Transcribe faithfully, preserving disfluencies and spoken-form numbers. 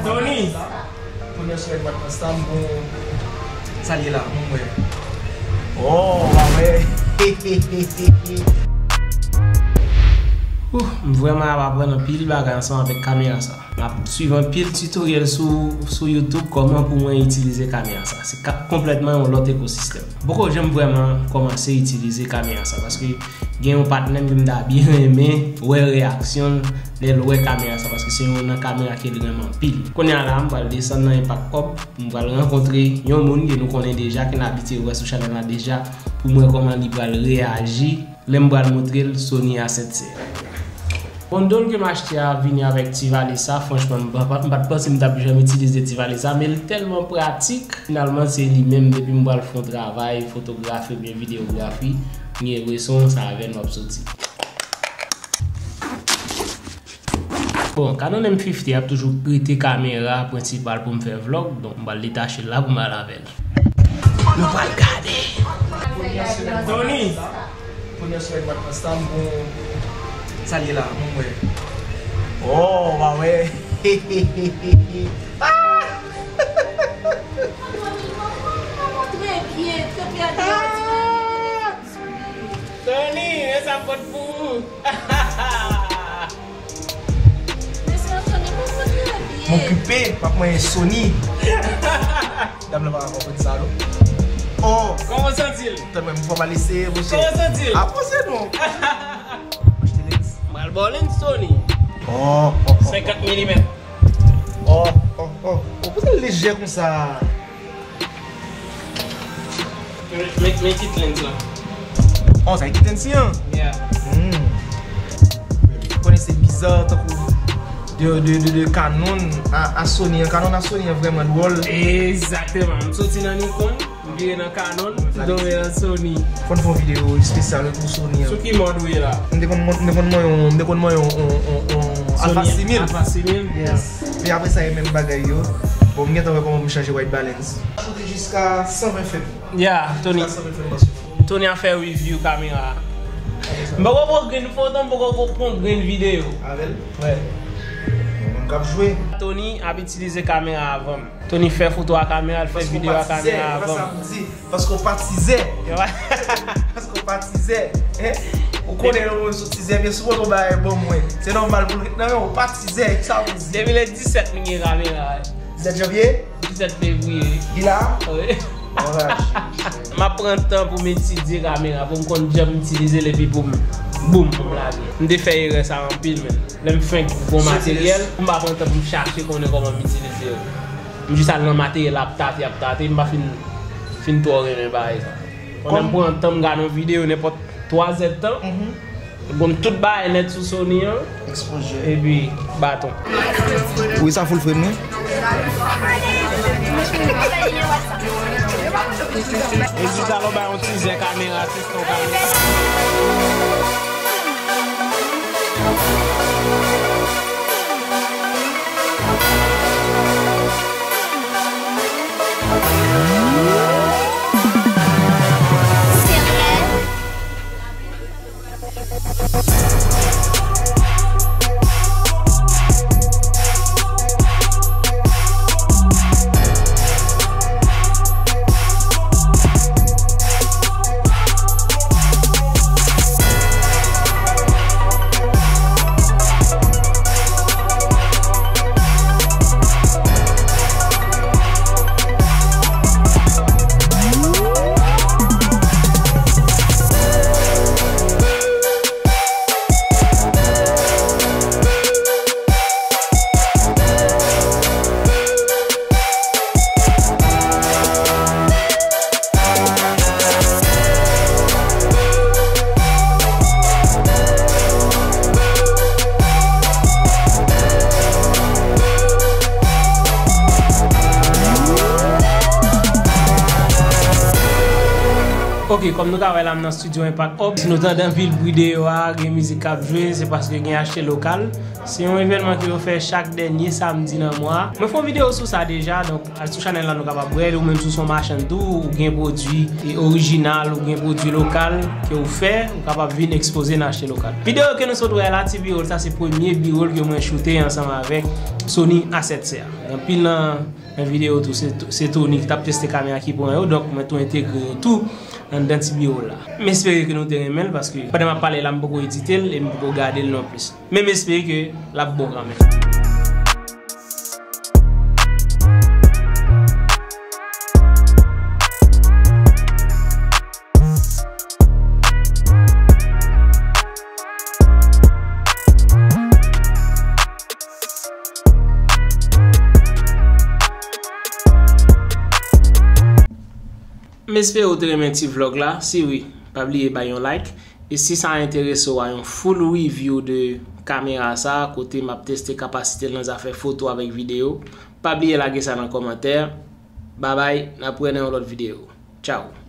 Tony! Premye semèn mwa de mas la, m gon salye la, m wè. Oh, w a wè. Ouh, m vrèman ap aprann anpil bagay ansanm avèk kamera sa. M ap swiv anpil tutoriel sou, sou YouTube kòman pou mwen itilize kamera sa. Se ka, konplètman yon lòt ekosistèm. M poko janm vrèman kòmanse itilize kamera sa, paske gen yon patnè m ke m ta byen renmen wè reyaksyon l lè l wè kamera sa, paske se yon nan kamera ke l renmen anpil. Kounye a la, m pral desann nan Impact Hub, m pral rankontre yon moun ke nou konnen deja, ke n abitye wè sou chanèl la deja, pou m wè kòman li pral reyaji lè m pral montre l Sony A sèt C. Bondòl ke m achte a vini avèk ti valiz sa, franchman, m pa, m pa t panse m t ap janm itilize ti valiz sa, men l tèlman pratik. Finalman, se li menm, depi m pral fè yon travay, fotografi oubyen videyografi, m gen enpresyon se avè l m ap soti. Bon, Canon M fifty ap toujou rete kamera prensipal pou m fè vlòg, donk m pral detache l la pou m al avè l. Nou pral gade. Tony! Premye semèn mwa de mas la, m gon salye la, m wè. Oh, w a wè. Ah! Tony, e sa m pot pou ou. M okipe, m ap manyen Sony. Dam nan pa ka konprann sa, non. Oh! Kòman w santi l? Tèlman m fò m al eseye, monchè. Kòman w santi l? Avanse non. Achte lens. M pral ba w lens Sony. Oh, oh, oh. Senkant milimèt. Oh, oh, oh. Oh, poukisa l lejè konsa? Men, men, men kit lens lan. Oh, sa e kit lens lan? Yeah. Hmm. Ou konnen se biza, tankou de, de, de, de Canon a, a Sony an. Canon a Sony an vrèman dwòl. Egzakteman. M soti nan Nikon, m vire nan Canon, m tonbe nan Sony. Fò n fè yon videyo espesyal pou Sony an. Sou ki mòd ou ye la? M te konn, m te konn mwen yon, m te konn mwen yon, yon, yon, yon Sony Alpha six mil. Alpha six mil? Yeah. Yes. Men apre sa, e menm bagay yo. Bon, m gentan wè kòman pou m chanje white balance. Ajoute jiska san ven fèm. Yeah, Tony. Jiska san ven fèm, bòs. Tony ap fè review kamera. M poko pran grenn foto, m poko pran grenn videyo. Avè l? Wè. Bon, m k ap jwe. Tony ap itilize kamera avan m. Tony fè foto a kamera, l fè videyo a kamera avan m. Paske w pa tizè, paske w pa tizè. Paske w pa tizè, hein? Ou konnen nou sou tizè, byen souvan nou bay bon mwen. Se nòmal pou l ret nan men w, ou pa tizè, sa w di? Depi le disèt m gen kamera. Disèt janvye? Disèt fevriye. Li la? Wi. Anraj. M ap pran tan pou m etidye kamera, pou m konn jan m itilize l epi pou m, boum, pou m lage. M te fè erè sa anpil, men. Lè m fenk bon materyèl, m pa pran tan pou m chache konnen kòman m itilize yo. M jis al nan materyèl ap tate, ap tate, m pa fin, fin twò renmen bagay sa. Pandan m pran tan m gade yon videyo nenpòt twa zèdtan, m konn tout bagay nèt sou Sony an, epi baton. Wi, sa full frame, wi. E jis alò bay yon tizè kamera, tizè yon kamera. Ok, kòm nou ka wè la, m nan Studio Impact Hub. Si nou tande anpil bri deyò a, gen mizik k ap jwe, se paske gen achte lokal. Se yon evènman ke yo fè chak dènye samdi nan mwa a. Mwen fè yon videyo sou sa deja, donk al sou chanèl la nou kapab wè l, ou menm si w se yon machann tou, ou gen pwodui e orijinal, ou gen pwodui lokal ke w fè, ou kapab vin ekspoze nan achte lokal. Videyo ke nou sot wè la, ti biwo l sa, se premye biwo l ke mwen choute ansanm avèk Sony A sèt C a. Anpil nan, nan videyo tou, se, se Tony ki t ap teste kamera ki pran yo, donk mwen tou entegre yo tou anndan ti biwo l la. M espere ke nou te renmen l, paske pandan m ap pale la, m poko edite l e m poko gade l non plis. Men m espere ke l ap bon kanmenm. M espere w te renmen ti vlòg la. Si wi, pa bliye bay yon like. E si sa enterese w a yon full review de kamera sa, kote m ap teste kapasite l nan zafè foto avèk videyo, pa bliye lage sa nan kòmantè. Babay, n ap wè nan yon lòt videyo. Tchao.